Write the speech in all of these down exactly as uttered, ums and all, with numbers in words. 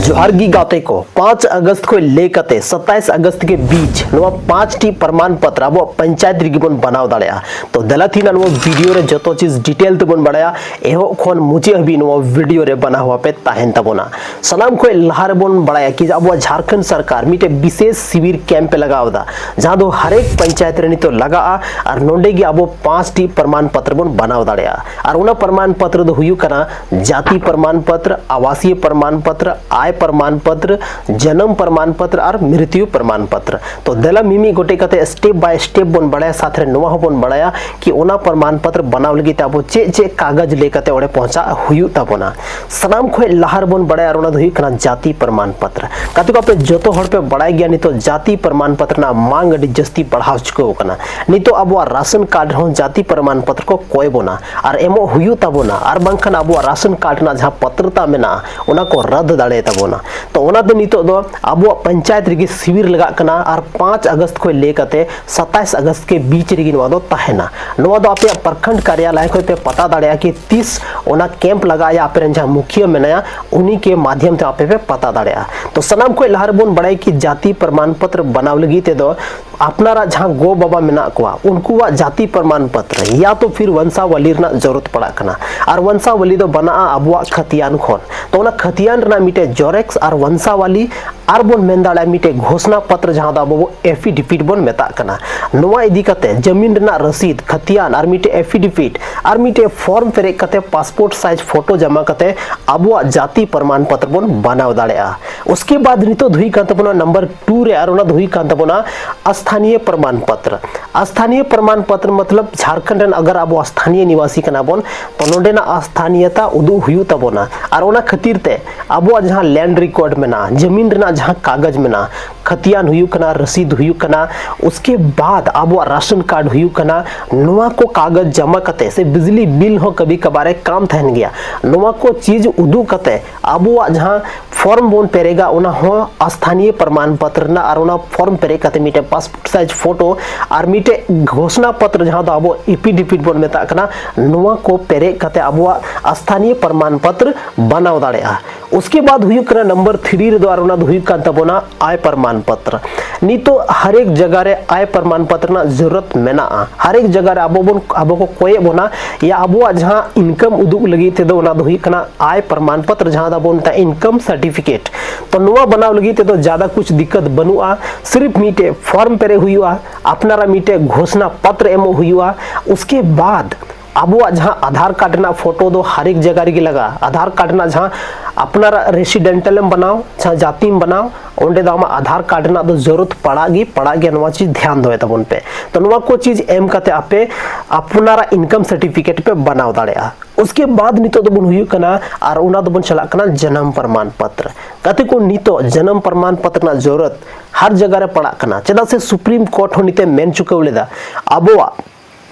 ᱡᱚᱦᱟᱨ ᱜᱮ ᱜᱟᱛᱮ ᱠᱚ, ᱯᱟᱸᱪ ᱟᱜᱚᱥᱴ ᱠᱷᱚᱱ ᱞᱟᱹᱭ ᱠᱟᱛᱮ ᱥᱟᱛᱟᱭᱤᱥ ᱟᱜᱚᱥᱴ ᱠᱮ ᱵᱤᱪ ᱱᱚᱣᱟ ᱯᱟᱸᱪ ᱴᱤ ᱯᱨᱚᱢᱟᱱ ᱯᱚᱛᱨ ᱟᱵᱚᱣᱟᱜ ᱯᱚᱧᱪᱟᱭᱮᱛ ᱨᱮᱜᱮ ᱵᱚᱱ ᱵᱮᱱᱟᱣ ᱫᱟᱲᱮᱭᱟᱜᱼᱟ᱾ ᱛᱚ ᱫᱮᱞᱟ ᱛᱮᱦᱮᱧ ᱱᱚᱣᱟ ᱵᱷᱤᱰᱤᱭᱳ ᱨᱮ ᱡᱚᱛᱚ ᱪᱤᱡᱽ ᱰᱤᱴᱮᱞ ᱛᱮᱵᱚᱱ ᱵᱟᱲᱟᱭᱟ᱾ ᱮᱦᱚᱵ ᱠᱷᱚᱱ ᱢᱩᱪᱟᱹᱫ ᱦᱟᱹᱵᱤᱡ ᱱᱚᱣᱟ ᱵᱷᱤᱰᱤᱭᱳ ᱨᱮ ᱵᱮᱱᱟᱣ ᱟᱯᱮ ᱛᱟᱦᱮᱱ ᱛᱟᱵᱚᱱᱟ᱾ ᱥᱟᱱᱟᱢ ᱠᱷᱚᱱ ᱞᱟᱦᱟ ᱨᱮᱵᱚᱱ ᱵᱟᱲᱟᱭᱟ ᱠᱤ ᱟᱵᱚᱣᱟᱜ ᱡᱷᱟᱲᱠᱷᱚᱸᱰ ᱥᱚᱨᱠᱟᱨ ᱢᱤᱫᱴᱮᱡ ᱵᱤᱥᱮᱥ ᱥᱤᱵᱤᱨ ᱠᱮᱢᱯ ᱮ ᱞᱟᱜᱟᱣ ᱮᱫᱟ, ᱡᱟᱦᱟᱸ ᱫᱚ ᱦᱟᱨᱮᱠ ᱯᱚᱧᱪᱟᱭᱮᱛ ᱨᱮ ᱱᱤᱛᱚᱜ ᱞᱟᱜᱟᱜᱼᱟ᱾ ᱟᱨ ᱱᱚᱰᱮ ᱜᱮ ᱟᱵᱚ ᱯᱟᱸᱪ ᱴᱤ ᱯᱨᱚᱢᱟᱱ ᱯᱚᱛᱨ ᱵᱚᱱ ᱵᱮᱱᱟᱣ ᱫᱟᱲᱮᱭᱟᱜᱼᱟ᱾ ᱟᱨ ᱚᱱᱟ ᱯᱨᱚᱢᱟᱱ ᱯᱚᱛᱨ ᱫᱚ ᱦᱩᱭᱩᱜ ᱠᱟᱱᱟ ᱡᱟᱛᱤ ᱯᱨᱚᱢᱟᱱ ᱯᱚᱛᱨ, ᱟᱵᱟᱥᱤᱭ ᱯᱨᱚᱢᱟᱱ ᱯᱚᱛᱨ, ᱟᱭ ᱯᱨᱚᱢᱟᱱ ᱯᱚᱛᱨ, ᱡᱟᱱᱟᱢ ᱯᱨᱚᱢᱟᱱ ᱯᱚᱛᱨ ᱟᱨ ᱢᱨᱤᱛᱭᱩ ᱯᱨᱚᱢᱟᱱ ᱯᱚᱛᱨ᱾ ᱛᱚ ᱫᱮᱞᱟ ᱢᱤᱢᱤᱫ ᱜᱚᱴᱮᱡ ᱠᱟᱛᱮ step by step ᱵᱚᱱ ᱵᱟᱲᱟᱭᱟ, ᱥᱟᱛᱷ ᱨᱮ ᱱᱚᱣᱟ ᱦᱚᱸᱵᱚᱱ ᱵᱟᱲᱟᱭᱟ ᱠᱤ ᱚᱱᱟ ᱯᱨᱚᱢᱟᱱ ᱯᱚᱛᱨ ᱵᱮᱱᱟᱣ ᱞᱟᱹᱜᱤᱫ ᱛᱮ ᱟᱵᱚ ᱪᱮᱫ ᱪᱮᱫ ᱠᱟᱜᱚᱡᱽ ᱞᱟᱹᱭ ᱠᱟᱛᱮ ᱚᱸᱰᱮ ᱯᱚᱦᱪᱟᱜ ᱦᱩᱭᱩᱜ ᱛᱟᱵᱚᱱᱟ᱾ ᱥᱟᱱᱟᱢ ᱠᱷᱚᱱ ᱞᱟᱦᱟ ᱨᱮᱵᱚᱱ ᱵᱟᱲᱟᱭᱟ, ᱟᱨ ᱚᱱᱟ ᱫᱚ ᱦᱩᱭᱩᱜ ᱠᱟᱱᱟ ᱡᱟᱛᱤ ᱯᱨᱚᱢᱟᱱ ᱯᱚᱛᱨ᱾ ᱜᱟᱛᱮ ᱠᱚ, ᱟᱯᱮ ᱡᱚᱛᱚ ᱦᱚᱲ ᱯᱮ ᱵᱟᱲᱟᱭ ᱜᱮᱭᱟ ᱱᱤᱛᱚᱜ ᱡᱟᱛᱤ ᱯᱨᱚᱢᱟᱱ ᱯᱚᱛᱨ ᱨᱮᱱᱟᱜ ᱢᱟᱝ ᱟᱹᱰᱤ ᱡᱟᱹᱥᱛᱤ ᱵᱟᱲᱦᱟᱣ ᱪᱩᱠᱟᱹᱣ ᱟᱠᱟᱱᱟ᱾ ᱱᱤᱛᱚᱜ ᱟᱵᱚᱣᱟᱜ ᱨᱟᱥᱚᱱ ᱠᱟᱨᱰ ᱨᱮᱦᱚᱸ ᱡᱟᱛᱤ ᱯᱨᱚᱢᱟᱱ ᱯᱚᱛᱨ ᱠᱚ ᱠᱚᱭ ᱵᱚᱱᱟ ᱟᱨ ᱮᱢᱚᱜ ᱦᱩᱭᱩᱜ ᱛᱟᱵᱚᱱᱟ, ᱟᱨ ᱵᱟᱝᱠᱷᱟᱱ ᱟᱵᱚᱣᱟᱜ ᱨᱟᱥᱚᱱ ᱠᱟᱨᱰ ᱨᱮᱱᱟᱜ ᱡᱟᱦᱟᱸ ᱯᱟᱛᱨᱚᱛᱟ ᱢᱮᱱᱟᱜᱼᱟ ᱚᱱᱟ ᱠᱚ ᱨᱟᱫ ᱫᱟᱲᱮᱭᱟᱛᱟᱵᱚᱱᱟ᱾ ᱛᱚ ᱚᱱᱟᱛᱮ ᱱᱤᱛᱚᱜ ᱫᱚ ᱟᱵᱚᱣᱟᱜ ᱯᱚᱧᱪᱟᱭᱮᱛ ᱨᱮᱜᱮ ᱥᱤᱵᱤᱨ ᱞᱟᱜᱟᱜ ᱠᱟᱱᱟ, ᱟᱨ ᱯᱟᱸᱪ ᱟᱜᱚᱥᱴ ᱠᱷᱚᱱ ᱞᱟᱹᱭ ᱠᱟᱛᱮ ᱥᱟᱛᱟᱭᱤᱥ ᱟᱜᱚᱥᱴ ᱠᱮ ᱵᱤᱪ ᱨᱮᱜᱮ ᱱᱚᱣᱟ ᱫᱚ ᱛᱟᱦᱮᱱᱟ᱾ ᱱᱚᱣᱟ ᱫᱚ ᱟᱯᱮᱭᱟᱜ ᱯᱨᱚᱠᱷᱚᱸᱰ ᱠᱟᱨᱭᱟᱞᱚᱭ ᱠᱷᱚᱱ ᱯᱮ ᱯᱟᱛᱟ ᱫᱟᱲᱮᱭᱟᱜᱼᱟ ᱠᱤ ᱛᱤᱥ ᱚᱱᱟ ᱠᱮᱢᱯ ᱞᱟᱜᱟᱜᱼᱟ, ᱟᱯᱮ ᱨᱮᱱ ᱡᱟᱦᱟᱸ ᱢᱩᱠᱷᱤᱭᱟᱹ ᱢᱮᱱᱟᱭᱟ ᱩᱱᱤ ᱠᱮ ᱢᱟᱫᱷᱭᱚᱢ ᱛᱮ ᱟᱯᱮ ᱯᱮ ᱯᱟᱛᱟ ᱫᱟᱲᱮᱭᱟᱜᱼᱟ᱾ ᱛᱚ ᱥᱟᱱᱟᱢ ᱠᱷᱚᱱ ᱞᱟᱦᱟ ᱨᱮᱵᱚᱱ ᱵᱟᱲᱟᱭ ᱠᱤ ᱡᱟᱛᱤ ᱯᱨᱚᱢᱟᱱ ᱯᱚᱛᱨ ᱵᱮᱱᱟᱣ ᱞᱟᱹᱜᱤᱫ ᱛᱮᱫᱚ ᱟᱯᱱᱟᱨᱟᱜ ᱡᱟᱦᱟᱸ ᱜᱚ ᱵᱟᱵᱟ ᱢᱮᱱᱟᱜ ᱠᱚᱣᱟ ᱩᱱᱠᱩᱣᱟᱜ ᱡᱟᱛᱤ ᱯᱨᱚᱢᱟᱱ ᱯᱚᱛᱨ ᱭᱟ ᱛᱚ ᱯᱷᱤᱨ ᱵᱚᱝᱥᱟᱵᱟᱞᱤ ᱨᱮᱱᱟᱜ ᱡᱚᱨᱩᱨᱟᱛ ᱯᱟᱲᱟᱜ ᱠᱟᱱᱟ᱾ ᱟᱨ ᱵᱚᱝᱥᱟᱵᱟᱞᱤ ᱫᱚ ᱵᱮᱱᱟᱜᱼᱟ ᱟᱵᱚᱣᱟᱜ ᱠᱷᱟᱹᱛᱤᱭᱟᱱ ᱠᱷᱚᱱ᱾ ᱛᱚ ᱚᱱᱟ ᱠᱷᱟᱹᱛᱤᱭᱟᱱ ᱨᱮᱱᱟᱜ ᱢᱤᱫᱴᱮᱡ ᱡᱚᱨᱮᱠᱥ ᱟᱨ ᱵᱚᱝᱥᱟᱵᱟᱞᱤ ᱟᱨ ᱵᱚᱱ ᱢᱮᱱ ᱫᱟᱲᱮᱭᱟᱜᱼᱟ ᱢᱤᱫᱴᱮᱡ ᱜᱷᱳᱥᱱᱟ ᱯᱚᱛᱨ, ᱡᱟᱦᱟᱸ ᱫᱚ ᱟᱵᱚ ᱵᱚ affidavit ᱵᱚᱱ ᱢᱮᱛᱟᱜ ᱠᱟᱱᱟ᱾ ᱱᱚᱣᱟ ᱤᱫᱤ ᱠᱟᱛᱮ ᱡᱟᱢᱤᱱ ᱨᱮᱱᱟᱜ ᱨᱚᱥᱤᱫ, ᱠᱷᱟᱹᱛᱤᱭᱟᱱ ᱟᱨ ᱢᱤᱫᱴᱮᱡ affidavit ᱟᱨ ᱢᱤᱫᱴᱮᱡ ᱯᱷᱚᱨᱢ ᱯᱮᱨᱮᱡ ᱠᱟᱛᱮ ᱯᱟᱥᱯᱳᱨᱴ ᱥᱟᱭᱤᱡᱽ ᱯᱷᱳᱴᱳ ᱡᱚᱢᱟ ᱠᱟᱛᱮ ᱟᱵᱚᱣᱟᱜ ᱡᱟᱛᱤ ᱯᱨᱚᱢᱟᱱ ᱯᱚᱛᱨ ᱵᱚᱱ ᱵᱮᱱᱟᱣ ᱫᱟᱲᱮᱭᱟᱜᱼᱟ᱾ ᱩᱥᱠᱮ ᱵᱟᱫ ᱱᱤᱛᱚᱜ ᱫᱚ ᱦᱩᱭᱩᱜ ᱠᱟᱱ ᱛᱟᱵᱚᱱᱟ ᱱᱟᱢᱵᱟᱨ ᱴᱩ ᱨᱮ, ᱟᱨ ᱚᱱᱟ ᱫᱚ ᱦᱩᱭᱩᱜ ᱠᱟᱱ ᱛᱟᱵᱚᱱᱟ ᱟᱥᱛᱷᱟᱱᱤᱭ ᱯᱨᱚᱢᱟᱱ ᱯᱚᱛᱨ᱾ ᱟᱥᱛᱷᱟᱱᱤᱭ ᱯᱨᱚᱢᱟᱱ ᱯᱚᱛᱨ ᱢᱚᱛᱞᱚᱵ ᱡᱷᱟᱲᱠᱷᱚᱸᱰ ᱨᱮᱱ ᱟᱜᱟᱨ ᱟᱵᱚ ᱟᱥᱛᱷᱟᱱᱤᱭ ᱱᱤᱣᱟᱥᱤ ᱠᱟᱱᱟ ᱵᱚᱱ, ᱛᱚ ᱱᱚᱰᱮᱱᱟᱜ ᱟᱥᱛᱷᱟᱱᱤᱭᱚᱛᱟ ᱩᱫᱩᱜ ᱦᱩᱭᱩᱜ ᱛᱟᱵᱚᱱᱟ᱾ ᱟᱨ ᱚᱱᱟ ᱠᱷᱟᱹᱛᱤᱨ ᱛᱮ ᱟᱵᱚᱣᱟᱜ ᱡᱟᱦᱟᱸ ᱞᱮᱱᱰ ᱨᱮᱠᱚᱨᱰ ᱢᱮᱱᱟᱜᱼᱟ, ᱡᱟᱢᱤᱱ ᱨᱮᱱᱟᱜ ᱡᱟᱦᱟᱸ ᱠᱟᱜᱚᱡᱽ ᱢᱮᱱᱟᱜᱼᱟ, ᱠᱷᱟᱹᱛᱤᱭᱟᱱ ᱦᱩᱭᱩᱜ ᱠᱟᱱᱟ, ᱨᱚᱥᱤᱫ ᱦᱩᱭᱩᱜ ᱠᱟᱱᱟ, ᱩᱥᱠᱮ ᱵᱟᱫ ᱟᱵᱚᱣᱟᱜ ᱨᱟᱥᱚᱱ ᱠᱟᱨᱰ ᱦᱩᱭᱩᱜ ᱠᱟᱱᱟ, ᱱᱚᱣᱟ ᱠᱚ ᱠᱟᱜᱚᱡᱽ ᱡᱚᱢᱟ ᱠᱟᱛᱮ ᱥᱮ ᱵᱤᱡᱽᱞᱤ ᱵᱤᱞ ᱦᱚᱸ ᱠᱟᱵᱷᱤ ᱠᱟᱵᱷᱟᱨᱮ ᱠᱟᱢ ᱛᱟᱦᱮᱱ ᱜᱮᱭᱟ᱾ ᱱᱚᱣᱟ ᱠᱚ ᱪᱤᱡᱽ ᱩᱫᱩᱜ ᱠᱟᱛᱮ ᱟᱵᱚᱣᱟᱜ ᱡᱟᱦᱟᱸ ᱯᱷᱚᱨᱢ ᱵᱚᱱ ᱯᱮᱨᱮᱜᱟ, ᱚᱱᱟ ᱦᱚᱸ ᱟᱥᱛᱷᱟᱱᱤᱭ ᱯᱨᱚᱢᱟᱱ ᱯᱚᱛᱨ ᱨᱮᱱᱟᱜ, ᱟᱨ ᱚᱱᱟ ᱯᱷᱚᱨᱢ ᱯᱮᱨᱮᱡ ᱠᱟᱛᱮ ᱢᱤᱫᱴᱮᱱ ᱯᱟᱥᱯᱳᱨᱴ ᱥᱟᱭᱤᱡᱽ ᱯᱷᱳᱴᱳ ᱟᱨ ᱢᱤᱫᱴᱮᱡ ᱜᱷᱳᱥᱱᱟ ᱯᱚᱛᱨ, ᱡᱟᱦᱟᱸ ᱫᱚ ᱟᱵᱚ affidavit ᱵᱚᱱ ᱢᱮᱛᱟᱜ ᱠᱟᱱᱟ, ᱱᱚᱣᱟ ᱠᱚ ᱯᱮᱨᱮᱡ ᱠᱟᱛᱮ ᱟᱵᱚᱣᱟᱜ ᱟᱥᱛᱷᱟᱱᱤᱭ ᱯᱨᱚᱢᱟᱱ ᱯᱚᱛᱨ ᱵᱮᱱᱟᱣ ᱫᱟᱲᱮᱭᱟᱜᱼᱟ᱾ ᱩᱥᱠᱮ ᱵᱟᱫ ᱦᱩᱭᱩᱜ ᱠᱟᱱᱟ ᱱᱟᱢᱵᱟᱨ ᱛᱷᱨᱤ ᱨᱮᱫᱚ, ᱟᱨ ᱚᱱᱟ ᱫᱚ ᱦᱩᱭᱩᱜ ᱠᱟᱱ ᱛᱟᱵᱚᱱᱟ ᱟᱭ ᱯᱨᱚᱢᱟᱱ ᱯᱚᱛᱨᱚ᱾ ᱱᱤᱛᱚᱜ ᱦᱟᱨᱮᱠ ᱡᱟᱭᱜᱟ ᱨᱮ ᱟᱭ ᱯᱨᱚᱢᱟᱱ ᱯᱚᱛᱨᱚ ᱨᱮᱱᱟᱜ ᱡᱚᱨᱩᱨᱟᱛ ᱢᱮᱱᱟᱜᱼᱟ᱾ ᱦᱟᱨᱮᱠ ᱡᱟᱭᱜᱟ ᱨᱮ ᱟᱵᱚ ᱵᱚᱱ, ᱟᱵᱚ ᱠᱚ ᱠᱚᱭᱮᱫ ᱵᱚᱱᱟ, ᱭᱟ ᱟᱵᱚᱣᱟᱜ ᱡᱟᱦᱟᱸ ᱤᱱᱠᱟᱢ ᱩᱫᱩᱜ ᱞᱟᱹᱜᱤᱫ ᱛᱮᱫᱚ ᱚᱱᱟ ᱫᱚ ᱦᱩᱭᱩᱜ ᱠᱟᱱᱟ ᱟᱭ ᱯᱨᱚᱢᱟᱱ ᱯᱚᱛᱨᱚ, ᱡᱟᱦᱟᱸ ᱫᱚ ᱟᱵᱚ ᱢᱮᱛᱟᱜᱼᱟ ᱤᱱᱠᱟᱢ ᱥᱟᱨᱴᱤᱯᱷᱤᱠᱮᱴ᱾ ᱛᱚ ᱱᱚᱣᱟ ᱵᱮᱱᱟᱣ ᱞᱟᱹᱜᱤᱫ ᱛᱮᱫᱚ ᱡᱟᱫᱟ ᱠᱩᱪ ᱫᱤᱠᱠᱟᱛ ᱵᱟᱹᱱᱩᱜᱼᱟ, ᱥᱤᱨᱤᱯ ᱢᱤᱫᱴᱮᱡ ᱯᱷᱚᱨᱢ ᱯᱮᱨᱮᱡ ᱦᱩᱭᱩᱜᱼᱟ, ᱟᱯᱱᱟᱨᱟᱜ ᱢᱤᱫᱴᱮᱡ ᱜᱷᱳᱥᱱᱟ ᱯᱚᱛᱨᱚ ᱮᱢᱚᱜ ᱦᱩᱭᱩᱜᱼᱟ᱾ ᱩᱥᱠᱮ ᱵᱟᱫ ᱟᱵᱚᱣᱟᱜ ᱡᱟᱦᱟᱸ ᱟᱫᱷᱟᱨ ᱠᱟᱨᱰ ᱨᱮᱱᱟᱜ ᱯᱷᱳᱴᱳ ᱫᱚ ᱦᱟᱨᱮᱠ ᱡᱟᱭᱜᱟ ᱨᱮᱜᱮ ᱞᱟᱜᱟᱜᱼᱟ᱾ ᱟᱫᱷᱟᱨ ᱠᱟᱨᱰ ᱨᱮᱱᱟᱜ ᱡᱟᱦᱟᱸ ᱟᱯᱱᱟᱨᱟᱜ ᱨᱮᱥᱤᱰᱮᱱᱴᱟᱞ ᱮᱢ ᱵᱮᱱᱟᱣ, ᱡᱟᱦᱟᱸ ᱡᱟᱹᱛᱤᱢ ᱵᱮᱱᱟᱣ, ᱚᱸᱰᱮ ᱫᱚ ᱟᱢᱟᱜ ᱟᱫᱷᱟᱨ ᱠᱟᱨᱰ ᱨᱮᱱᱟᱜ ᱫᱚ ᱡᱚᱨᱩᱨᱟᱛ ᱯᱟᱲᱟᱜ ᱜᱮ ᱯᱟᱲᱟᱜ ᱜᱮᱭᱟ᱾ ᱱᱚᱣᱟ ᱪᱤᱡᱽ ᱫᱷᱮᱭᱟᱱ ᱫᱚᱦᱚᱭ ᱛᱟᱵᱚᱱ ᱯᱮ᱾ ᱛᱚ ᱱᱚᱣᱟ ᱠᱚ ᱪᱤᱡᱽ ᱮᱢ ᱠᱟᱛᱮ ᱟᱯᱮ ᱟᱯᱱᱟᱨᱟᱜ ᱤᱱᱠᱟᱢ ᱥᱟᱨᱴᱤᱯᱷᱤᱠᱮᱴ ᱯᱮ ᱵᱮᱱᱟᱣ ᱫᱟᱲᱮᱭᱟᱜᱼᱟ᱾ ᱩᱥᱠᱮ ᱵᱟᱫ ᱱᱤᱛᱚᱜ ᱫᱚᱵᱚᱱ ᱦᱩᱭᱩᱜ ᱠᱟᱱᱟ ᱟᱨ ᱚᱱᱟ ᱫᱚᱵᱚᱱ ᱪᱟᱞᱟᱜ ᱠᱟᱱᱟ ᱡᱟᱱᱟᱢ ᱯᱨᱚᱢᱟᱱ ᱯᱚᱛᱨᱚ᱾ ᱜᱟᱛᱮ ᱠᱚ, ᱱᱤᱛᱚᱜ ᱡᱟᱱᱟᱢ ᱯᱨᱚᱢᱟᱱ ᱯᱚᱛᱨᱚ ᱨᱮᱱᱟᱜ ᱡᱚᱨᱩᱨᱟᱛ ᱦᱟᱨ ᱡᱟᱭᱜᱟ ᱨᱮ ᱯᱟᱲᱟᱜ ᱠᱟᱱᱟ, ᱪᱮᱫᱟᱜ ᱥᱮ ᱥᱩᱯᱨᱤᱢ ᱠᱳᱨᱴ ᱦᱚᱸ ᱱᱤᱛᱮ ᱢᱮᱱ ᱪᱩᱠᱟᱹᱣ ᱞᱮᱫᱟ ᱟᱵᱚᱣᱟᱜ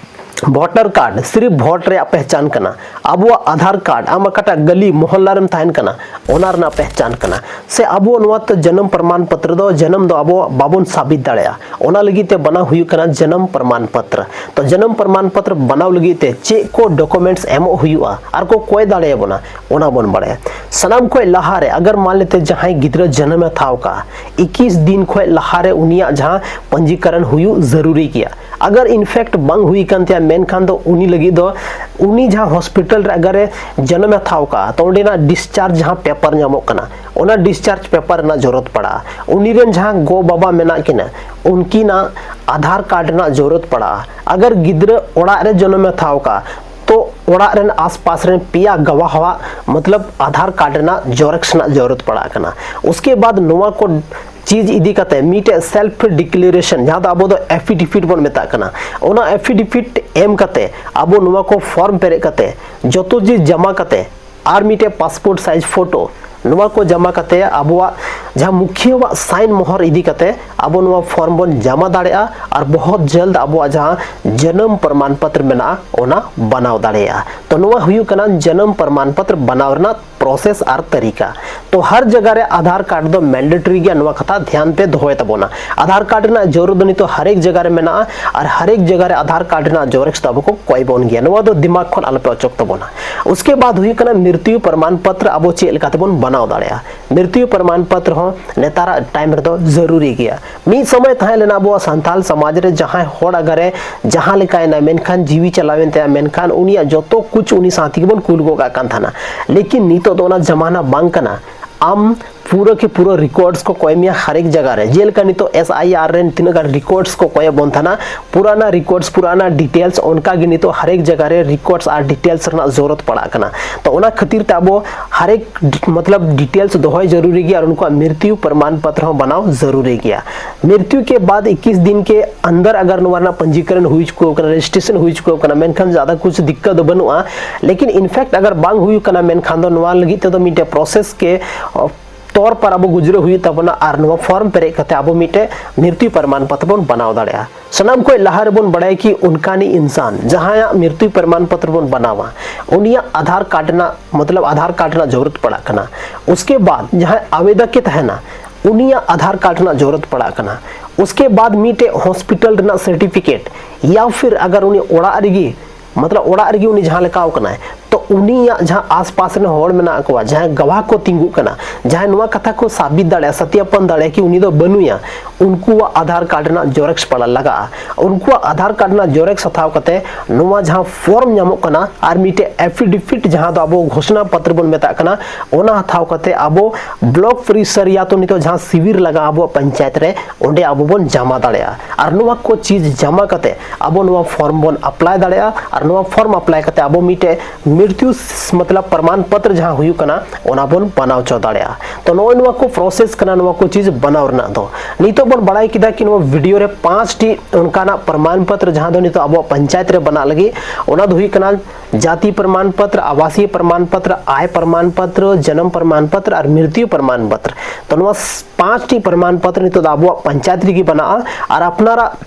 ᱵᱷᱳᱴᱟᱨ ᱠᱟᱨᱰ ᱥᱤᱨᱤᱯ ᱵᱷᱳᱴ ᱨᱮᱭᱟᱜ ᱯᱮᱦᱪᱟᱱ ᱠᱟᱱᱟ᱾ ᱟᱵᱚᱣᱟᱜ ᱟᱫᱷᱟᱨ ᱠᱟᱨᱰ, ᱟᱢ ᱚᱠᱟᱴᱟᱜ ᱜᱟᱹᱞᱤ ᱢᱚᱦᱚᱞᱞᱟ ᱨᱮᱢ ᱛᱟᱦᱮᱱ ᱠᱟᱱᱟ, ᱚᱱᱟ ᱨᱮᱱᱟᱜ ᱯᱮᱦᱪᱟᱱ ᱠᱟᱱᱟ᱾ ᱥᱮ ᱟᱵᱚ ᱱᱚᱣᱟ ᱛᱮ ᱡᱟᱱᱟᱢ ᱯᱨᱚᱢᱟᱱ ᱯᱚᱛᱨᱚ ᱫᱚ ᱡᱟᱱᱟᱢ ᱫᱚ ᱟᱵᱚ ᱵᱟᱵᱚᱱ ᱥᱟᱵᱤᱛ ᱫᱟᱲᱮᱭᱟᱜᱼᱟ, ᱚᱱᱟ ᱞᱟᱹᱜᱤᱫ ᱛᱮ ᱵᱮᱱᱟᱣ ᱦᱩᱭᱩᱜ ᱠᱟᱱᱟ ᱡᱟᱱᱟᱢ ᱯᱨᱚᱢᱟᱱ ᱯᱚᱛᱨᱚ᱾ ᱛᱚ ᱡᱟᱱᱟᱢ ᱯᱨᱚᱢᱟᱱ ᱯᱚᱛᱨᱚ ᱵᱮᱱᱟᱣ ᱞᱟᱹᱜᱤᱫ ᱛᱮ ᱪᱮᱫ ᱠᱚ ᱰᱚᱠᱩᱢᱮᱱᱴᱥ ᱮᱢᱚᱜ ᱦᱩᱭᱩᱜᱼᱟ ᱟᱨ ᱠᱚ ᱠᱚᱭ ᱫᱟᱲᱮᱭᱟᱵᱚᱱᱟ, ᱚᱱᱟ ᱵᱚᱱ ᱵᱟᱲᱟᱭᱟ᱾ ᱥᱟᱱᱟᱢ ᱠᱷᱚᱱ ᱞᱟᱦᱟᱨᱮ ᱟᱜᱟᱨ ᱢᱟᱱ ᱞᱮᱛᱮ ᱡᱟᱦᱟᱸᱭ ᱜᱤᱫᱽᱨᱟᱹ ᱡᱟᱱᱟᱢ ᱮ ᱦᱟᱛᱟᱣ ᱠᱟᱜᱼᱟ, ᱤᱠᱤᱥ ᱫᱤᱱ ᱠᱷᱚᱱ ᱞᱟᱦᱟᱨᱮ ᱩᱱᱤᱭᱟᱜ ᱡᱟᱦᱟᱸ ᱯᱚᱧᱡᱤᱠᱚᱨᱚᱱ ᱦᱩᱭᱩᱜ ᱡᱟᱹᱨᱩᱨᱤ ᱜᱮᱭᱟ᱾ ᱟᱜᱟᱨ ᱤᱱᱯᱷᱮᱠᱴ ᱵᱟᱝ ᱦᱩᱭ ᱠᱟᱱ ᱛᱟᱭᱟ, ᱢᱮᱱᱠᱷᱟᱱ ᱫᱚ ᱩᱱᱤ ᱞᱟᱹᱜᱤᱫ ᱫᱚ, ᱩᱱᱤ ᱡᱟᱦᱟᱸ ᱦᱚᱥᱯᱤᱴᱟᱞ ᱨᱮ ᱟᱜᱟᱨᱮ ᱡᱟᱱᱟᱢ ᱮ ᱦᱟᱛᱟᱣ ᱠᱟᱜᱼᱟ, ᱛᱚ ᱚᱸᱰᱮᱱᱟᱜ ᱰᱤᱥᱪᱟᱨᱡᱽ ᱡᱟᱦᱟᱸ ᱯᱮᱯᱟᱨ ᱧᱟᱢᱚᱜ ᱠᱟᱱᱟ, ᱚᱱᱟ ᱰᱤᱥᱪᱟᱨᱡᱽ ᱯᱮᱯᱟᱨ ᱨᱮᱱᱟᱜ ᱡᱚᱨᱩᱨᱟᱛ ᱯᱟᱲᱟᱜᱼᱟ᱾ ᱩᱱᱤ ᱨᱮᱱ ᱡᱟᱦᱟᱸ ᱜᱚ ᱵᱟᱵᱟ ᱢᱮᱱᱟᱜ ᱠᱤᱱᱟ, ᱩᱱᱠᱤᱱᱟᱜ ᱟᱫᱷᱟᱨ ᱠᱟᱨᱰ ᱨᱮᱱᱟᱜ ᱡᱚᱨᱩᱨᱟᱛ ᱯᱟᱲᱟᱜᱼᱟ᱾ ᱟᱜᱟᱨ ᱜᱤᱫᱽᱨᱟᱹ ᱚᱲᱟᱜ ᱨᱮ ᱡᱟᱱᱟᱢ ᱮ ᱦᱟᱛᱟᱣ ᱠᱟᱜᱼᱟ, ᱛᱚ ᱚᱲᱟᱜ ᱨᱮᱱ ᱟᱥᱯᱟᱥ ᱨᱮᱱ ᱯᱮᱭᱟ ᱜᱟᱣᱟᱦᱟᱜ, ᱢᱚᱛᱞᱚᱵ ᱟᱫᱷᱟᱨ ᱠᱟᱨᱰ ᱨᱮᱱᱟᱜ ᱡᱮᱨᱚᱠᱥ ᱨᱮᱱᱟᱜ ᱡᱚᱨᱩᱨᱟᱛ ᱯᱟᱲᱟᱜ ᱠᱟᱱᱟ᱾ ᱩᱥᱠᱮ ᱵᱟᱫ ᱱᱚᱣᱟ ᱠᱚ ᱪᱤᱡᱽ ᱤᱫᱤ ᱠᱟᱛᱮ ᱢᱤᱫᱴᱮᱡ ᱥᱮᱞᱯᱷ ᱰᱤᱠᱞᱟᱨᱮᱥᱚᱱ, ᱡᱟᱦᱟᱸ ᱫᱚ ᱟᱵᱚ ᱫᱚ ᱮᱯᱷᱤᱰᱮᱵᱷᱤᱴ ᱵᱚᱱ ᱢᱮᱛᱟᱜ ᱠᱟᱱᱟ, ᱚᱱᱟ ᱮᱯᱷᱤᱰᱮᱵᱷᱤᱴ ᱮᱢ ᱠᱟᱛᱮ ᱟᱵᱚ ᱱᱚᱣᱟ ᱠᱚ ᱯᱷᱚᱨᱢ ᱯᱮᱨᱮᱡ ᱠᱟᱛᱮ ᱡᱚᱛᱚ ᱪᱤᱡᱽ ᱡᱟᱢᱟ ᱠᱟᱛᱮ ᱟᱨ ᱢᱤᱫᱴᱮᱡ ᱯᱟᱥᱯᱳᱨᱴ ᱥᱟᱭᱤᱡᱽ ᱯᱷᱳᱴᱳ, ᱱᱚᱣᱟ ᱠᱚ ᱡᱟᱢᱟ ᱠᱟᱛᱮ ᱟᱵᱚᱣᱟᱜ ᱡᱟᱦᱟᱸ ᱢᱩᱠᱷᱤᱭᱟᱹᱣᱟᱜ ᱥᱟᱭᱤᱱ ᱢᱚᱦᱚᱨ ᱤᱫᱤ ᱠᱟᱛᱮ ᱟᱵᱚ ᱱᱚᱣᱟ ᱯᱷᱚᱨᱢ ᱵᱚᱱ ᱡᱟᱢᱟ ᱫᱟᱲᱮᱭᱟᱜᱼᱟ ᱟᱨ ᱵᱚᱦᱚᱛ ᱡᱚᱞᱫ ᱟᱵᱚᱣᱟᱜ ᱡᱟᱦᱟᱸ ᱡᱟᱱᱟᱢ ᱯᱨᱚᱢᱟᱱ ᱯᱚᱛᱨᱚ ᱢᱮᱱᱟᱜᱼᱟ, ᱚᱱᱟ ᱵᱮᱱᱟᱣ ᱫᱟᱲᱮᱭᱟᱜᱼᱟ᱾ ᱛᱚ ᱱᱚᱣᱟ ᱦᱩᱭᱩᱜ ᱠᱟᱱᱟ ᱡᱟᱱᱟᱢ ᱯᱨᱚᱢᱟᱱ ᱯᱚᱛᱨᱚ ᱵᱮᱱᱟᱣ ᱨᱮᱱᱟᱜ ᱯᱨᱚᱥᱮᱥ ᱟᱨ ᱛᱟᱹᱨᱤᱠᱟ᱾ ᱛᱚ ᱦᱟᱨ ᱡᱟᱭᱜᱟ ᱨᱮ ᱟᱫᱷᱟᱨ ᱠᱟᱨᱰ ᱫᱚ ᱢᱮᱱᱰᱮᱴᱚᱨᱤ ᱜᱮᱭᱟ, ᱱᱚᱣᱟ ᱠᱟᱛᱷᱟ ᱫᱷᱮᱭᱟᱱ ᱯᱮ ᱫᱚᱦᱚᱭ ᱛᱟᱵᱚᱱᱟ᱾ ᱟᱫᱷᱟᱨ ᱠᱟᱨᱰ ᱨᱮᱱᱟᱜ ᱡᱟᱹᱨᱩᱲ ᱫᱚ ᱱᱤᱛᱚᱜ ᱦᱟᱨ ᱮᱠ ᱡᱟᱭᱜᱟ ᱨᱮ ᱢᱮᱱᱟᱜᱼᱟ, ᱟᱨ ᱦᱟᱨ ᱮᱠ ᱡᱟᱭᱜᱟ ᱨᱮ ᱟᱫᱷᱟᱨ ᱠᱟᱨᱰ ᱨᱮᱱᱟᱜ ᱡᱮᱨᱚᱠᱥ ᱫᱚ ᱟᱵᱚ ᱠᱚ ᱠᱚᱭ ᱵᱚᱱ ᱜᱮᱭᱟ, ᱱᱚᱣᱟ ᱫᱚ ᱫᱤᱢᱟᱜᱽ ᱠᱷᱚᱱ ᱟᱞᱚᱯᱮ ᱚᱪᱚᱜ ᱛᱟᱵᱚᱱᱟ᱾ ᱩᱥᱠᱮ ᱵᱟᱫ ᱦᱩᱭᱩᱜ ᱠᱟᱱᱟ ᱢᱨᱤᱛᱭᱩ ᱯᱨᱚᱢᱟᱱ ᱯᱚᱛᱨᱚ, ᱟᱵᱚ ᱪᱮᱫ ᱞᱮᱠᱟ ᱛᱮᱵᱚᱱ ᱵᱮᱱᱟᱣ ᱫᱟᱲᱮᱭᱟᱜᱼᱟ᱾ ᱢᱨᱤᱛᱭᱩ ᱯᱨᱚᱢᱟᱱ ᱯᱚᱛᱨᱚ ᱦᱚᱸ ᱱᱮᱛᱟᱨᱟᱜ ᱴᱟᱭᱤᱢ ᱨᱮᱫᱚ ᱡᱟᱹᱨᱩᱨᱤ ᱜᱮᱭᱟ᱾ ᱢᱤᱫ ᱥᱚᱢᱚᱭ ᱛᱟᱦᱮᱸ ᱞᱮᱱᱟ ᱟᱵᱚᱣᱟᱜ ᱥᱟᱱᱛᱟᱞ ᱥᱚᱢᱟᱡᱽ ᱨᱮ, ᱡᱟᱦᱟᱸᱭ ᱦᱚᱲ ᱟᱜᱟᱨᱮ ᱡᱟᱦᱟᱸ ᱞᱮᱠᱟᱭᱮᱱᱟ, ᱢᱮᱱᱠᱷᱟᱱ ᱡᱤᱣᱤ ᱪᱟᱞᱟᱣᱮᱱ ᱛᱟᱭᱟ, ᱢᱮᱱᱠᱷᱟᱱ ᱩᱱᱤᱭᱟᱜ ᱡᱚᱛᱚ ᱠᱩᱪ ᱩᱱᱤ ᱥᱟᱶ ᱛᱮᱜᱮ ᱵᱚᱱ ᱠᱩᱞ ᱜᱚᱫ ᱠᱟᱜ ᱠᱟᱱ ᱛᱟᱦᱮᱱᱟ᱾ ᱞᱮᱠᱤᱱ ᱱᱤᱛᱚᱜ ᱫᱚ ᱚᱱᱟ ᱡᱟᱢᱟᱱᱟ ᱵᱟᱝ ᱠᱟᱱᱟ᱾ ᱟᱢ ᱯᱩᱨᱟᱹ ᱠᱮ ᱯᱩᱨᱟᱹ ᱨᱤᱠᱚᱨᱰᱥ ᱠᱚ ᱠᱚᱭ ᱢᱮᱭᱟ ᱦᱟᱨ ᱮᱠ ᱡᱟᱭᱜᱟ ᱨᱮ᱾ ᱡᱮᱞᱮᱠᱟ ᱱᱤᱛᱚᱜ ᱮᱥ ᱟᱭ ᱟᱨ ᱨᱮᱱ ᱛᱤᱱᱟᱹᱜ ᱜᱟᱱ ᱨᱤᱠᱚᱨᱰᱥ ᱠᱚ ᱠᱚᱭᱮᱫ ᱵᱚᱱ ᱛᱟᱦᱮᱱᱟ, ᱯᱩᱨᱟᱱᱟ ᱨᱤᱠᱚᱨᱰᱥ, ᱯᱩᱨᱟᱱᱟ ᱰᱤᱴᱮᱞᱥ, ᱚᱱᱠᱟ ᱜᱮ ᱱᱤᱛᱚᱜ ᱦᱟᱨ ᱮᱠ ᱡᱟᱭᱜᱟ ᱨᱮ ᱨᱤᱠᱚᱨᱰᱥ ᱟᱨ ᱰᱤᱴᱮᱞᱥ ᱨᱮᱱᱟᱜ ᱡᱚᱨᱩᱨᱚᱛ ᱯᱟᱲᱟᱜ ᱠᱟᱱᱟ᱾ ᱛᱚ ᱚᱱᱟ ᱠᱷᱟᱹᱛᱤᱨ ᱛᱮ ᱟᱵᱚ ᱦᱟᱨ ᱮᱠ ᱰᱤ-, ᱢᱚᱛᱞᱚᱵ ᱰᱤᱴᱮᱞᱥ ᱫᱚᱦᱚᱭ ᱡᱟᱹᱨᱩᱨᱤ ᱜᱮᱭᱟ, ᱟᱨ ᱩᱱᱠᱩᱣᱟᱜ ᱢᱨᱤᱛᱭᱩ ᱯᱨᱚᱢᱟᱱ ᱯᱚᱛᱨᱚ ᱦᱚᱸ ᱵᱮᱱᱟᱣ ᱡᱟᱹᱨᱩᱨᱤ ᱜᱮᱭᱟ᱾ ᱢᱨᱤᱛᱭᱩ ᱠᱮ ᱵᱟᱫ ᱤᱠᱠᱤᱥ ᱫᱤᱱ ᱠᱮ ᱟᱱᱫᱟᱨ ᱟᱜᱟᱨ ᱱᱚᱣᱟ ᱨᱮᱱᱟᱜ ᱯᱚᱧᱡᱤᱠᱚᱨᱚᱱ ᱦᱩᱭ ᱪᱩᱠᱟᱹᱣ ᱠᱟᱱᱟ, ᱨᱮᱡᱤᱥᱴᱨᱮᱥᱚᱱ ᱦᱩᱭ ᱪᱩᱠᱟᱹᱣ ᱠᱟᱱᱟ, ᱢᱮᱱᱠᱷᱟᱱ ᱡᱟᱫᱟ ᱠᱩᱪ ᱫᱤᱠᱠᱟᱛ ᱫᱚ ᱵᱟᱹᱱᱩᱜᱼᱟ᱾ ᱞᱮᱠᱤᱱ ᱤᱱᱯᱷᱮᱠᱴ ᱟᱜᱟᱨ ᱵᱟᱝ ᱦᱩᱭ ᱠᱟᱱᱟ, ᱢᱮᱱᱠᱷᱟᱱ ᱫᱚ ᱱᱚᱣᱟ ᱞᱟᱹᱜᱤᱫ ᱛᱮᱫᱚ ᱢᱤᱫᱴᱮᱡ ᱯᱨᱚᱥᱮᱥ ᱠᱮ, ᱚ, ᱛᱚᱨ ᱯᱟᱨ ᱟᱵᱚ ᱜᱩᱡᱽᱨᱟᱹ ᱦᱩᱭᱩᱜ ᱛᱟᱵᱚᱱᱟ, ᱟᱨ ᱱᱚᱣᱟ ᱯᱷᱚᱨᱢ ᱯᱮᱨᱮᱡ ᱠᱟᱛᱮ ᱟᱵᱚ ᱢᱤᱫᱴᱮᱡ ᱢᱨᱤᱛᱭᱩ ᱯᱨᱚᱢᱟᱱ ᱯᱚᱛᱨᱚ ᱵᱚᱱ ᱵᱮᱱᱟᱣ ᱫᱟᱲᱮᱭᱟᱜᱼᱟ᱾ ᱥᱟᱱᱟᱢ ᱠᱷᱚᱱ ᱞᱟᱦᱟ ᱨᱮᱵᱚᱱ ᱵᱟᱲᱟᱭᱟ ᱠᱤ ᱩᱱᱠᱟᱱᱤ ᱤᱱᱥᱟᱱ ᱡᱟᱦᱟᱸᱭᱟᱜ ᱢᱨᱤᱛᱭᱩ ᱯᱨᱚᱢᱟᱱ ᱯᱚᱛᱨᱚ ᱵᱚᱱ ᱵᱮᱱᱟᱣᱟ, ᱩᱱᱤᱭᱟᱜ ᱟᱫᱷᱟᱨ ᱠᱟᱨᱰ ᱨᱮᱱᱟᱜ, ᱢᱚᱛᱞᱚᱵ ᱟᱫᱷᱟᱨ ᱠᱟᱨᱰ ᱨᱮᱱᱟᱜ ᱡᱚᱨᱩᱨᱟᱛ ᱯᱟᱲᱟᱜ ᱠᱟᱱᱟ᱾ ᱩᱥᱠᱮ ᱵᱟᱫ ᱡᱟᱦᱟᱸᱭ ᱟᱵᱮᱫᱚᱠ ᱮ ᱛᱟᱦᱮᱱᱟ, ᱩᱱᱤᱭᱟᱜ ᱟᱫᱷᱟᱨ ᱠᱟᱨᱰ ᱨᱮᱱᱟᱜ ᱡᱚᱨᱩᱨᱟᱛ ᱯᱟᱲᱟᱜ ᱠᱟᱱᱟ᱾ ᱩᱥᱠᱮ ᱵᱟᱫ ᱢᱤᱫᱴᱮᱡ ᱦᱚᱥᱯᱤᱴᱟᱞ ᱨᱮᱱᱟᱜ ᱥᱟᱨᱴᱤᱯᱷᱤᱠᱮᱴ, ᱭᱟ ᱯᱷᱤᱨ ᱟᱜᱟᱨ ᱩᱱᱤ ᱚᱲᱟᱜ ᱨᱮᱜᱮ, ᱢᱚᱛᱞᱚᱵ ᱚᱲᱟᱜ ᱨᱮᱜᱮ ᱩᱱᱤ ᱡᱟᱦᱟᱸ ᱞᱮᱠᱟᱣ ᱠᱟᱱᱟᱭ, ᱛᱚ ᱩᱱᱤᱭᱟᱜ ᱡᱟᱦᱟᱸ ᱟᱥᱯᱟᱥ ᱨᱮᱱ ᱦᱚᱲ ᱢᱮᱱᱟᱜ ᱠᱚᱣᱟ, ᱡᱟᱦᱟᱸᱭ ᱜᱟᱣᱟᱦ ᱠᱚ ᱛᱤᱸᱜᱩᱜ ᱠᱟᱱᱟ, ᱡᱟᱦᱟᱸᱭ ᱱᱚᱣᱟ ᱠᱟᱛᱷᱟ ᱠᱚ ᱥᱟᱵᱤᱛ ᱫᱟᱲᱮᱭᱟᱜᱼᱟ, ᱥᱟᱛᱭᱟᱯᱚᱱ ᱫᱟᱲᱮᱭᱟᱜᱼᱟ ᱠᱤ ᱩᱱᱤ ᱫᱚ ᱵᱟᱹᱱᱩᱭᱟ, ᱩᱱᱠᱩᱣᱟᱜ ᱟᱫᱷᱟᱨ ᱠᱟᱨᱰ ᱨᱮᱱᱟᱜ ᱡᱮᱨᱚᱠᱥ ᱯᱟᱲᱟᱜ ᱞᱟᱜᱟᱜᱼᱟ᱾ ᱩᱱᱠᱩᱣᱟᱜ ᱟᱫᱷᱟᱨ ᱠᱟᱨᱰ ᱨᱮᱱᱟᱜ ᱡᱮᱨᱚᱠᱥ ᱦᱟᱛᱟᱣ ᱠᱟᱛᱮ ᱱᱚᱣᱟ ᱡᱟᱦᱟᱸ ᱯᱷᱚᱨᱢ ᱧᱟᱢᱚᱜ ᱠᱟᱱᱟ, ᱟᱨ ᱢᱤᱫᱴᱮᱡ ᱮᱯᱷᱤᱰᱮᱵᱷᱤᱴ, ᱡᱟᱦᱟᱸ ᱫᱚ ᱟᱵᱚ ᱜᱷᱳᱥᱱᱟ ᱯᱚᱛᱨᱚ ᱵᱚᱱ ᱢᱮᱛᱟᱜ ᱠᱟᱱᱟ, ᱚᱱᱟ ᱦᱟᱛᱟᱣ ᱠᱟᱛᱮ ᱟᱵᱚ ᱵᱞᱚᱠ ᱯᱚᱨᱤᱥᱚᱨ ᱭᱟ ᱛᱚ ᱱᱤᱛᱚᱜ ᱡᱟᱦᱟᱸ ᱥᱤᱵᱤᱨ ᱞᱟᱜᱟᱜᱼᱟ ᱟᱵᱚᱣᱟᱜ ᱯᱚᱧᱪᱟᱭᱮᱛ ᱨᱮ, ᱚᱸᱰᱮ ᱟᱵᱚ ᱵᱚᱱ ᱡᱟᱢᱟ ᱫᱟᱲᱮᱭᱟᱜᱼᱟ᱾ ᱟᱨ ᱱᱚᱣᱟ ᱠᱚ ᱪᱤᱡᱽ ᱡᱟᱢᱟ ᱠᱟᱛᱮ ᱟᱵᱚ ᱱᱚᱣᱟ ᱯᱷᱚᱨᱢ ᱵᱚᱱ ᱟᱯᱞᱟᱭ ᱫᱟᱲᱮᱭᱟᱜᱼᱟ᱾ ᱟᱨ ᱱᱚᱣᱟ ᱯᱷᱚᱨᱢ ᱟᱯᱞᱟᱭ ᱠᱟᱛᱮ ᱟᱵᱚ ᱢᱤᱫᱴᱮᱡ ᱢᱨᱤᱛᱭᱩ ᱥ-, ᱢᱚᱛᱞᱚᱵ ᱯᱨᱚᱢᱟᱱ ᱯᱚᱛᱨᱚ ᱡᱟᱦᱟᱸ ᱦᱩᱭᱩᱜ ᱠᱟᱱᱟ, ᱚᱱᱟ ᱵᱚᱱ ᱵᱮᱱᱟᱣ ᱦᱚᱪᱚ ᱫᱟᱲᱮᱭᱟᱜᱼᱟ᱾ ᱛᱚ ᱱᱚᱜᱼᱚᱭ ᱱᱚᱣᱟ ᱠᱚ ᱯᱨᱚᱥᱮᱥ ᱠᱟᱱᱟ ᱱᱚᱣᱟ ᱠᱚ ᱪᱤᱡᱽ ᱵᱮᱱᱟᱣ ᱨᱮᱱᱟᱜ ᱫᱚ᱾ ᱱᱤᱛᱚᱜ ᱵᱚᱱ ᱵᱟᱲᱟᱭ ᱠᱮᱫᱟ ᱠᱤ ᱱᱚᱣᱟ ᱵᱷᱤᱰᱤᱭᱳ ᱨᱮ ᱯᱟᱸᱪᱴᱤ ᱚᱱᱠᱟᱱᱟᱜ ᱯᱨᱚᱢᱟᱱ ᱯᱚᱛᱨᱚ ᱡᱟᱦᱟᱸ ᱫᱚ ᱱᱤᱛᱚᱜ ᱟᱵᱚᱣᱟᱜ ᱯᱚᱧᱪᱟᱭᱮᱛ ᱨᱮ ᱵᱮᱱᱟᱜ ᱞᱟᱹᱜᱤᱫ, ᱚᱱᱟ ᱫᱚ ᱦᱩᱭᱩᱜ ᱠᱟᱱᱟ ᱡᱟᱛᱤ ᱯᱨᱚᱢᱟᱱ ᱯᱚᱛᱨᱚ, ᱟᱵᱟᱥᱤᱭ ᱯᱨᱚᱢᱟᱱ ᱯᱚᱛᱨᱚ, ᱟᱭ ᱯᱨᱚᱢᱟᱱ ᱯᱚᱛᱨᱚ, ᱡᱚᱱᱚᱢ ᱯᱨᱚᱢᱟᱱ ᱯᱚᱛᱨᱚ ᱟᱨ ᱢᱨᱤᱛᱭᱩ ᱯᱨᱚᱢᱟᱱ ᱯᱚᱛᱨᱚ᱾ ᱛᱚ ᱱᱚᱣᱟ ᱯᱟᱸᱪᱴᱤ ᱯᱨᱚᱢᱟᱱ ᱯᱚᱛᱨᱚ ᱱᱤᱛᱚᱜ ᱫᱚ ᱟᱵᱚᱣᱟᱜ ᱯᱚᱧᱪᱟᱭᱮᱛ ᱨᱮᱜᱮ ᱵᱮᱱᱟᱜᱼᱟ᱾ ᱟᱨ ᱟᱯᱱᱟᱨᱟᱜ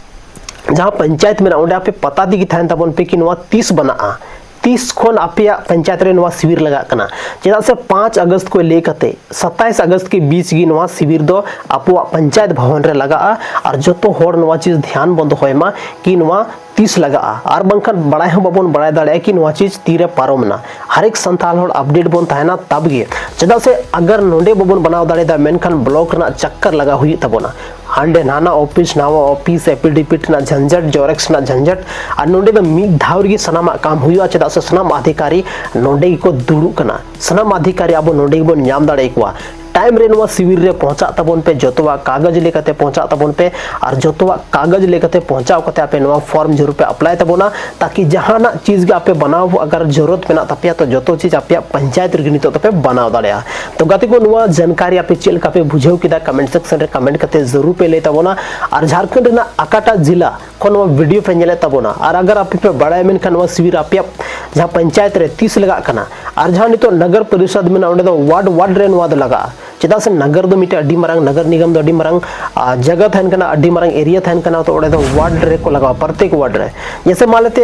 ᱡᱟᱦᱟᱸ ᱯᱚᱧᱪᱟᱭᱮᱛ ᱢᱮᱱᱟᱜᱼᱟ, ᱚᱸᱰᱮ ᱟᱯᱮ ᱯᱟᱛᱟ ᱛᱮᱜᱮ ᱛᱟᱦᱮᱱ ᱛᱟᱵᱚᱱ ᱯᱮ ᱠᱤ ᱱᱚᱣᱟ ᱛᱤᱥ ᱵᱮᱱᱟᱜᱼᱟ᱾ ᱛᱤᱥ ᱠᱷᱚᱱ ᱟᱯᱮᱭᱟᱜ ᱯᱚᱧᱪᱟᱭᱮᱛ ᱨᱮ ᱱᱚᱣᱟ ᱥᱤᱵᱤᱨ ᱞᱟᱜᱟᱜ ᱠᱟᱱᱟ? ᱪᱮᱫᱟᱜ ᱥᱮ ᱯᱟᱸᱪ ᱟᱜᱚᱥᱴ ᱠᱷᱚᱱ ᱞᱟᱹᱭ ᱠᱟᱛᱮ ᱥᱟᱛᱟᱭᱤᱥ ᱟᱜᱚᱥᱴ ᱠᱮ ᱵᱤᱪ ᱜᱮ ᱱᱚᱣᱟ ᱥᱤᱵᱤᱨ ᱫᱚ ᱟᱵᱚᱣᱟᱜ ᱯᱚᱧᱪᱟᱭᱮᱛ ᱵᱷᱚᱵᱚᱱ ᱨᱮ ᱞᱟᱜᱟᱜᱼᱟ᱾ ᱟᱨ ᱡᱚᱛᱚ ᱦᱚᱲ ᱱᱚᱣᱟ ᱪᱤᱡᱽ ᱫᱷᱮᱭᱟᱱ ᱵᱚᱱ ᱫᱚᱦᱚᱭ ᱢᱟ ᱠᱤ ᱱᱚᱣᱟ ᱛᱤᱥ ᱞᱟᱜᱟᱜᱼᱟ, ᱟᱨ ᱵᱟᱝᱠᱷᱟᱱ ᱵᱟᱲᱟᱭ ᱦᱚᱸ ᱵᱟᱵᱚᱱ ᱵᱟᱲᱟᱭ ᱫᱟᱲᱮᱭᱟᱜᱼᱟ ᱠᱤ ᱱᱚᱣᱟ ᱪᱤᱡᱽ ᱛᱤᱨᱮ ᱯᱟᱨᱚᱢ ᱮᱱᱟ᱾ ᱦᱟᱨ ᱮᱠ ᱥᱟᱱᱛᱟᱲ ᱦᱚᱲ ᱟᱯᱰᱮᱴ ᱵᱚᱱ ᱛᱟᱦᱮᱱᱟ ᱛᱟᱵ ᱜᱮ᱾ ᱪᱮᱫᱟᱜ ᱥᱮ ᱟᱜᱟᱨ ᱱᱚᱰᱮ ᱵᱟᱵᱚᱱ ᱵᱟᱱᱟᱣ ᱫᱟᱲᱮᱭᱟᱫᱟ, ᱢᱮᱱᱠᱷᱟᱱ ᱵᱞᱚᱠ ᱨᱮᱱᱟᱜ ᱪᱟᱠᱠᱟᱨ ᱞᱟᱜᱟᱣ ᱦᱩᱭᱩᱜ ᱛᱟᱵᱚᱱᱟ᱾ ᱦᱟᱸᱰᱮ ᱱᱟᱱᱟ ᱚᱯᱷᱤᱥ, ᱱᱟᱣᱟ ᱚᱯᱷᱤᱥ, ᱮᱯᱤᱰᱤᱯᱤᱴ ᱨᱮᱱᱟᱜ ᱡᱷᱟᱱᱡᱷᱟᱴ, ᱡᱚᱨᱮᱠᱥ ᱨᱮᱱᱟᱜ ᱡᱷᱟᱱᱡᱷᱟᱴ, ᱟᱨ ᱱᱚᱰᱮ ᱫᱚ ᱢᱤᱫ ᱫᱷᱟᱣ ᱨᱮᱜᱮ ᱥᱟᱱᱟᱢᱟᱜ ᱠᱟᱢ ᱦᱩᱭᱩᱜᱼᱟ᱾ ᱪᱮᱫᱟᱜ ᱥᱮ ᱥᱟᱱᱟᱢ ᱟᱫᱷᱤᱠᱟᱨᱤ ᱱᱚᱰᱮ ᱜᱮᱠᱚ ᱫᱩᱲᱩᱵ ᱠᱟᱱᱟ, ᱥᱟᱱᱟᱢ ᱟᱫᱷᱤᱠᱟᱨᱤ ᱟᱵᱚ ᱱᱚᱰᱮ ᱜᱮᱵᱚᱱ ᱧᱟᱢ ᱫᱟᱲᱮ ᱟᱠᱚᱣᱟ᱾ ᱴᱟᱭᱤᱢ ᱨᱮ ᱱᱚᱣᱟ ᱥᱤᱵᱤᱨ ᱨᱮ ᱯᱚᱦᱚᱸᱪᱟᱜ ᱛᱟᱵᱚᱱ ᱯᱮ, ᱡᱚᱛᱚᱣᱟᱜ ᱠᱟᱜᱚᱡᱽ ᱞᱮᱠᱟᱛᱮ ᱯᱚᱦᱚᱸᱪᱟᱜ ᱛᱟᱵᱚᱱ ᱯᱮ, ᱟᱨ ᱡᱚᱛᱚᱣᱟᱜ ᱠᱟᱜᱚᱡᱽ ᱞᱮᱠᱟᱛᱮ ᱯᱚᱦᱚᱸᱪᱟᱣ ᱠᱟᱛᱮ ᱟᱯᱮ ᱱᱚᱣᱟ ᱯᱷᱚᱨᱢ ᱡᱟᱹᱨᱩᱲ ᱯᱮ ᱟᱯᱞᱟᱭ ᱛᱟᱵᱚᱱᱟ, ᱛᱟᱠᱤ ᱡᱟᱦᱟᱱᱟᱜ ᱪᱤᱡᱽ ᱜᱮ ᱟᱯᱮ ᱵᱟᱱᱟᱣ ᱟᱜᱟᱨ ᱡᱟᱹᱨᱩᱲ ᱢᱮᱱᱟᱜ ᱛᱟᱯᱮᱭᱟ, ᱛᱚ ᱡᱚᱛᱚ ᱪᱤᱡᱽ ᱟᱯᱮᱭᱟᱜ ᱯᱚᱧᱪᱟᱭᱮᱛ ᱨᱮᱜᱮ ᱱᱤᱛᱚᱜ ᱫᱚᱯᱮ ᱵᱟᱱᱟᱣ ᱫᱟᱲᱮᱭᱟᱜᱼᱟ᱾ ᱛᱚ ᱜᱟᱛᱮ ᱠᱚ, ᱱᱚᱣᱟ ᱡᱟᱱᱠᱟᱨᱤ ᱟᱯᱮ ᱪᱮᱫ ᱞᱮᱠᱟ ᱯᱮ ᱵᱩᱡᱷᱟᱹᱣ ᱠᱮᱫᱟ? ᱠᱚᱢᱮᱱᱴ ᱥᱮᱠᱥᱚᱱ ᱨᱮ ᱠᱚᱢᱮᱱᱴ ᱠᱟᱛᱮ ᱡᱟᱹᱨᱩᱲ ᱯᱮ ᱞᱟᱹᱭ ᱛᱟᱵᱚᱱᱟ᱾ ᱟᱨ ᱡᱷᱟᱲᱠᱷᱚᱸᱰ ᱨᱮᱱᱟᱜ ᱚᱠᱟᱴᱟᱜ ᱡᱤᱞᱟ ᱠᱷᱚᱱ ᱱᱚᱣᱟ ᱵᱷᱤᱰᱤᱭᱳ ᱯᱮ ᱧᱮᱞᱮᱫ ᱛᱟᱵᱚᱱᱟ, ᱟᱨ ᱟᱜᱟᱨ ᱟᱯᱮ ᱯᱮ ᱵᱟᱲᱟᱭᱟ, ᱢᱮᱱᱠᱷᱟᱱ ᱱᱚᱣᱟ ᱥᱤᱵᱤᱨ ᱟᱯᱮᱭᱟᱜ ᱡᱟᱦᱟᱸ ᱯᱚᱧᱪᱟᱭᱮᱛ ᱨᱮ ᱛᱤᱥ ᱞᱟᱜᱟᱜ ᱠᱟᱱᱟ, ᱟᱨ ᱡᱟᱦᱟᱸ ᱱᱤᱛᱚᱜ ᱱᱚᱜᱚᱨ ᱯᱚᱨᱤᱥᱚᱫ ᱢᱮᱱᱟᱜᱼᱟ, ᱚᱸᱰᱮ ᱫᱚ ᱣᱟᱨᱰ ᱣᱟᱨᱰ ᱨᱮ ᱱᱚᱣᱟ ᱫᱚ ᱞᱟᱜᱟᱜᱼᱟ᱾ ᱪᱮᱫᱟᱜ ᱥᱮ ᱱᱚᱜᱚᱨ ᱫᱚ ᱢᱤᱫᱴᱮᱱ ᱟᱹᱰᱤ ᱢᱟᱨᱟᱝ, ᱱᱚᱜᱚᱨ ᱱᱤᱜᱚᱢ ᱫᱚ ᱟᱹᱰᱤ ᱢᱟᱨᱟᱝ, ᱟᱨ, ᱡᱟᱭᱜᱟ ᱛᱟᱦᱮᱱ ᱠᱟᱱᱟ, ᱟᱹᱰᱤ ᱢᱟᱨᱟᱝ ᱮᱨᱤᱭᱟ ᱛᱟᱦᱮᱱ ᱠᱟᱱᱟ, ᱛᱚ ᱚᱸᱰᱮ ᱫᱚ ᱣᱟᱨᱰ ᱨᱮᱠᱚ ᱞᱟᱜᱟᱣᱟ, ᱯᱨᱚᱛᱮᱠ ᱣᱟᱨᱰ ᱨᱮ᱾ ᱡᱮᱭᱥᱮ ᱢᱟᱱ ᱞᱮᱛᱮ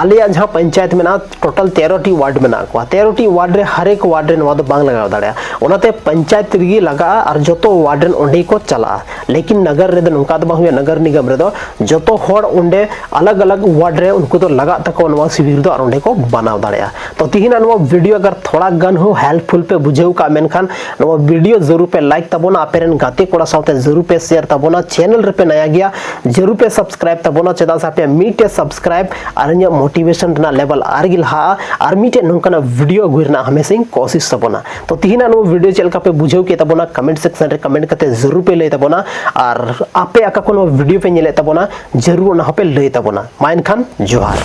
ᱟᱞᱮᱭᱟᱜ ᱡᱟᱦᱟᱸ ᱯᱚᱧᱪᱟᱭᱮᱛ ᱢᱮᱱᱟᱜᱼᱟ, ᱴᱳᱴᱟᱞ ᱛᱮᱨᱚ ᱴᱤ ᱣᱟᱨᱰ ᱢᱮᱱᱟᱜ ᱠᱚᱣᱟ᱾ ᱛᱮᱨᱚ ᱴᱤ ᱣᱟᱨᱰ ᱨᱮ ᱦᱟᱨ ᱮᱠ ᱣᱟᱨᱰ ᱨᱮ ᱱᱚᱣᱟ ᱫᱚ ᱵᱟᱝ ᱞᱟᱜᱟᱣ ᱫᱟᱲᱮᱭᱟᱜᱼᱟ᱾ ᱚᱱᱟᱛᱮ ᱯᱚᱧᱪᱟᱭᱮᱛ ᱨᱮᱜᱮ ᱞᱟᱜᱟᱜᱼᱟ ᱟᱨ ᱡᱚᱛᱚ ᱣᱟᱨᱰ ᱨᱮᱱ ᱚᱸᱰᱮ ᱜᱮᱠᱚ ᱪᱟᱞᱟᱜᱼᱟ᱾ ᱞᱮᱠᱤᱱ ᱱᱚᱜᱚᱨ ᱨᱮᱫᱚ ᱱᱚᱝᱠᱟ ᱫᱚ ᱵᱟᱝ ᱦᱩᱭᱩᱜᱼᱟ᱾ ᱱᱚᱜᱚᱨ ᱱᱤᱜᱚᱢ ᱨᱮᱫᱚ ᱡᱚᱛᱚ ᱦᱚᱲ ᱚᱸᱰᱮ ᱟᱞᱟᱜᱽ ᱟᱞᱟᱜᱽ ᱣᱟᱨᱰ ᱨᱮ ᱩᱱᱠᱩ ᱫᱚ ᱞᱟᱜᱟᱜ ᱛᱟᱠᱚᱣᱟ ᱱᱚᱣᱟ ᱥᱤᱵᱤᱨ ᱫᱚ, ᱟᱨ ᱚᱸᱰᱮ ᱠᱚ ᱵᱟᱱᱟᱣ ᱫᱟᱲᱮᱭᱟᱜᱼᱟ᱾ ᱛᱚ ᱛᱤᱦᱤᱧᱟᱜ ᱱᱚᱣᱟ ᱵᱷᱤᱰᱤᱭᱳ ᱟᱜᱟᱨ ᱛᱷᱚᱲᱟ ᱜᱟᱱ ᱦᱚᱸ ᱦᱮᱞᱯᱯᱷᱩᱞ ᱯᱮ ᱵᱩᱡᱷᱟᱹᱣ ᱠᱟᱜ, ᱢᱮᱱᱠᱷᱟᱱ ᱱᱚᱣᱟ ᱵᱷᱤᱰᱤᱭᱳ ᱡᱟᱹᱨᱩᱲ ᱯᱮ ᱞᱟᱭᱤᱠ ᱛᱟᱵᱚᱱᱟ, ᱟᱯᱮ ᱨᱮᱱ ᱜᱟᱛᱮ ᱠᱚᱲᱟ ᱥᱟᱶᱛᱮ ᱡᱟᱹᱨᱩᱲ ᱯᱮ ᱥᱮᱭᱟᱨ ᱛᱟᱵᱚᱱᱟ᱾ ᱪᱮᱱᱮᱞ ᱨᱮᱯᱮ ᱱᱟᱭᱟ ᱜᱮᱭᱟ, ᱡᱟᱹᱨᱩᱲ ᱯᱮ ᱥᱟᱵᱥᱠᱨᱟᱭᱤᱵ ᱛᱟᱵᱚᱱᱟ᱾ ᱪᱮᱫᱟᱜ ᱥᱮ ᱟᱯᱮᱭᱟᱜ ᱢᱤᱫᱴᱮᱡ ᱥᱟᱵᱥᱠᱨᱟᱭᱤᱵ ᱟᱨ ᱤᱧᱟᱹᱜ ᱢᱳᱴᱤᱵᱷᱮᱥᱚᱱ ᱨᱮᱱᱟᱜ ᱞᱮᱵᱮᱞ ᱟᱨᱜᱮ ᱞᱟᱦᱟᱜᱼᱟ, ᱟᱨ ᱢᱤᱫᱴᱮᱡ ᱱᱚᱝᱠᱟᱱᱟᱜ ᱵᱷᱤᱰᱤᱭᱳ ᱟᱹᱜᱩᱭ ᱨᱮᱱᱟᱜ ᱦᱟᱢᱮᱥᱟᱧ ᱠᱳᱥᱤᱥ ᱛᱟᱵᱚᱱᱟ᱾ ᱛᱚ ᱛᱤᱦᱤᱧᱟᱜ ᱱᱚᱣᱟ ᱵᱷᱤᱰᱤᱭᱳ ᱪᱮᱫ ᱞᱮᱠᱟ ᱯᱮ ᱵᱩᱡᱷᱟᱹᱣ ᱠᱮᱫ ᱛᱟᱵᱚᱱᱟ, ᱠᱚᱢᱮᱱᱴ ᱥᱮᱠᱥᱚᱱ ᱨᱮ ᱠᱚᱢᱮᱱᱴ ᱠᱟᱛᱮ ᱡᱟᱹᱨᱩᱲ ᱯᱮ ᱞᱟᱹᱭ ᱛᱟᱵᱚᱱᱟ, ᱟᱨ ᱟᱯᱮ ᱚᱠᱟ ᱠᱷᱚᱱ ᱱᱚᱣᱟ ᱵᱷᱤᱰᱤᱭᱳ ᱯᱮ ᱧᱮᱞᱮᱫ ᱛᱟᱵᱚᱱᱟ, ᱡᱟᱹᱨᱩᱲ ᱚᱱᱟ ᱦᱚᱸᱯᱮ ᱞᱟᱹᱭ ᱛᱟᱵᱚᱱᱟ᱾ ᱢᱟ ᱮᱱᱠᱷᱟᱱ ᱡᱚᱦᱟᱨ᱾